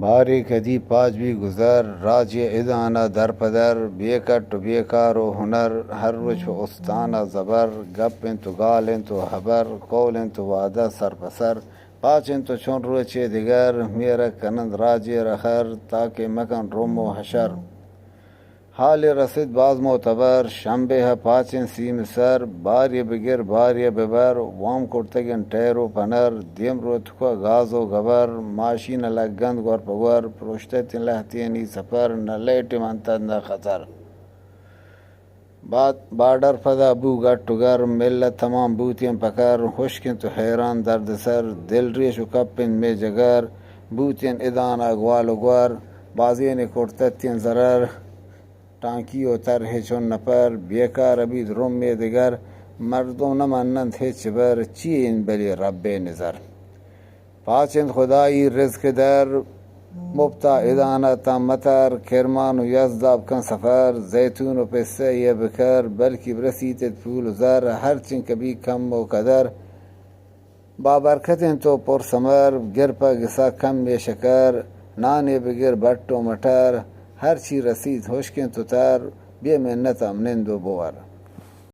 بارے کدی پاچ بی گزر، راجے ادانا در پدر، بے کٹ و بے کار و ہنر، ہر روچ و استانا زبر، گپ انت و گال انت و ہبر، قول انت و وعدہ سر پہ سر، پاچ انت و چون روچے دگر، میرگ کننت راجے رخر، تاکہ مکن رم و حشر۔ حالے رسیت باز معتبر، شمبے ء پاچیں سیم سر، بارے بگر بارے ببر، وام کرتگیں ٹیر و پنر، دیم روتکو گاز و گبر، ماشین لگند گور پہ گور، پروشتتیں لہتینی سپر، نہ لیٹ منتد نہ خطر۔ باد-، بارڈر پدا بو گٹ و گر، ملت تمام بوتیں پکر، ہشک انت و حیران درد سر، دل ریش و کپ انت مے جگر، بوتیں ادانا گوال و گور، بازینے کرتتیں ضرر، ٹانکی و تر ہچون نپر، بیکار بیت رمے دگر، مردم نہ مننت ہچ بر، چی انت بلے ربے نظر۔ پاچ انت خدائی رزق در، مپتا ادانا تاں متر، کرمان و یزداب کن سفر، زیتون و پسہ یہ بکر، بلکی برسیت پول و زر، ہرچنکہ بی کم و قدر، بابرکت انت و پر ثمر، گر پہ گسا کمے شکر، نانے بگر بٹ و مٹر، ہرچی رسیت ہشک انت و تر، بے منت ہم نند و بور۔